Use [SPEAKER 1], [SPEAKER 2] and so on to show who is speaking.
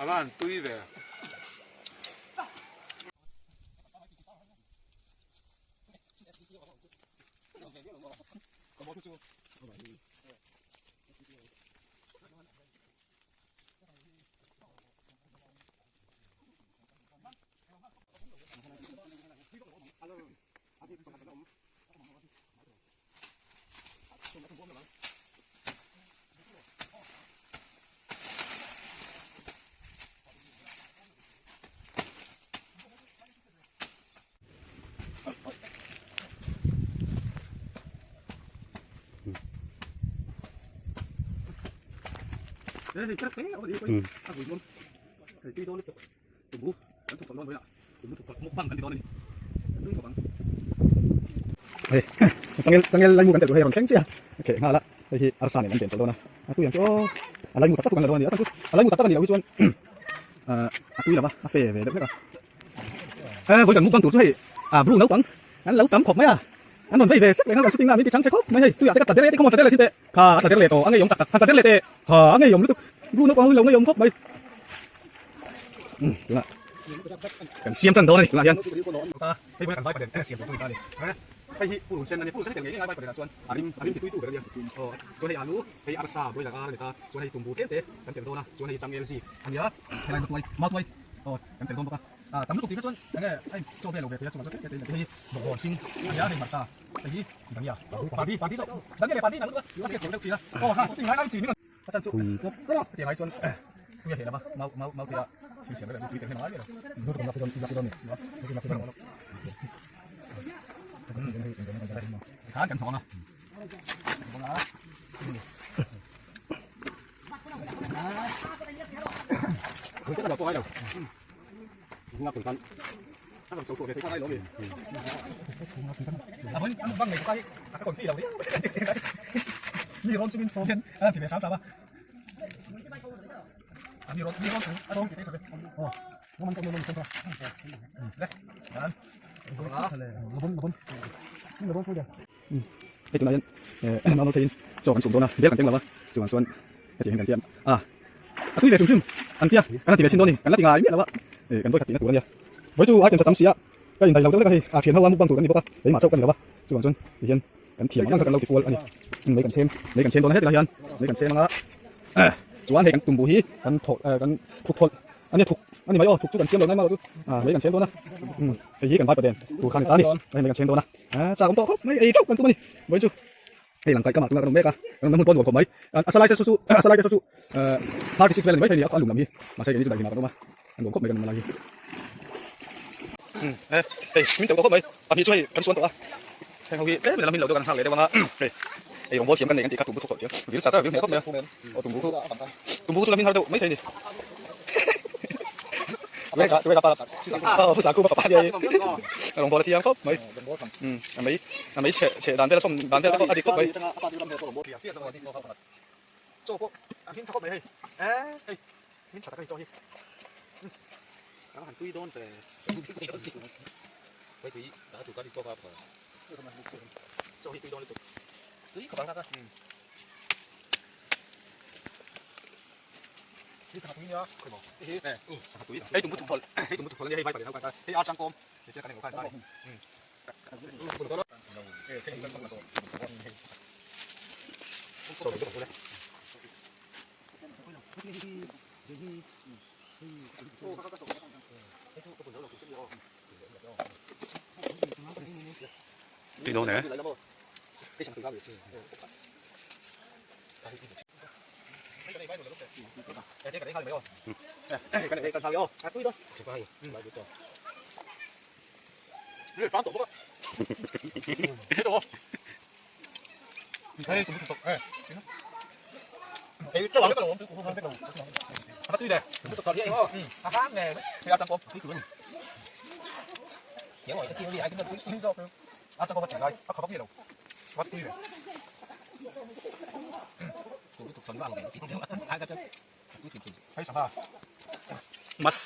[SPEAKER 1] A va han tui ve.
[SPEAKER 2] Hei changel changel laimu kan telh tur hei a rawn thleng chiah a kheh nghal a hei hi arsa nen an chen tawh dawn a a tui ang chu aw a laimu tak tak chu kan la dawn a ni a chu a laimu tak tak a nih loh hi chuan ah a tui lo va a fe ve deuh hlek a he vawi kan mukbang tur chu hei ah bru naupang an lo tam khawp mai a an rawn vei ve sek leh nghal kan shooting na min ti chang che khawp mai hei tuiah te ka tla der e ti khaw maw tla der leh chin teh kha a tla der leh tawh a ngeiawm tak tak han tla der leh teh ha a ngeiawm lutuk bru naupang ho hi lo ngeiawm khawp mai. Tunah kan siam tan dawn a ni tunah hian hei kan vai paden siam tur chu ni ta a ni hei hi purun sen a ni purun sen hi tel ngei ngei a vai paden ah chuan a rim a rim ti tui tu ber a nia aw chuan hei alu hei arsa broiler ar a ni ta chuan hei tumbu tlem te kan tel dawn a chuan hei changel zik a nia helai matuai matuai aw kan tel dawn bawk a ah tam lutuk tih kha chuan enge hei chaw vel lo ve thei a chungah chuan tlem te te hei bawkbawn hring a nia hei hmarcha hei hi dania pardi pardi chu dania leh pardi inang lutuk a a hriat thiam deuh thin a aw ha chuti ngai ngai chi min rawn A chan chu hetiang ai chuan tui a hleh lova mau mau mau tuia thil siam reng tui tel hian a ngai miah lo. Tikhan kan thawk ang a. Hei tunah hian eh nau theiin chaw kan chhum dawn a bel kan keng lo a chuvang chuan hetiang hian kan ti a a tui ve hrim hrim an tia kan la ti ve thin dawn a ni kan la ti ngai miah lo a eh kan vawikhat tihna tur a nia vawi chu item sa tam si a ka indaih lo deuh hlek a hei a thian ho a mukbang tur kan ni bawk a keimah chauh ka ni lo a chuvang chuan ti hian kan thiam ang ang kha kan lo ti kual a ni mei kan chhem mei kan chhem dawn a hetiang hian mei kan chhem anga chuan hei kan tumbu hi kan thawh kan thuk thawlh a nia thuk a ni mai aw thuk chu kan siam lo nai mai lo chu ah mei kan chhem dawn a hei hi kan vai paden tur kha a ni ta a ni hei mei kan chhem dawn a. A chak awm tawh khawp mai ei theuh kan tum a ni vawiin chu hei lang kaih kamah tunah kan awm mek a kan awmna hmun pawh a nuam khawp mai a salai te saw chu a salai te saw chu 36 vel a ni maithei a ni a lum lam hi mahse keini chu daihlimah kan awm a a nuam khawp mai kan awmna lai hi hei min teuh tawh khawp mai pahnih chu hei kan suan tawh a heng ho hi tlem in la min lo deuh kan nghak leh deuh ang a hei ei rawngbawl thiam kan nei kan tih kha tumbu thuk tawh chiang vil char char a vil hmel khawp mai a aw tumbu khu tumbu chu la min har deuh maithei a ni. Hei tumbu thuk thawlh hei tumbu thuk thawlh a nia hei vai pahnih ho khan hei ar changkawm hei chiah kan englo khan ta ni
[SPEAKER 3] Tui dawn e.
[SPEAKER 2] Mas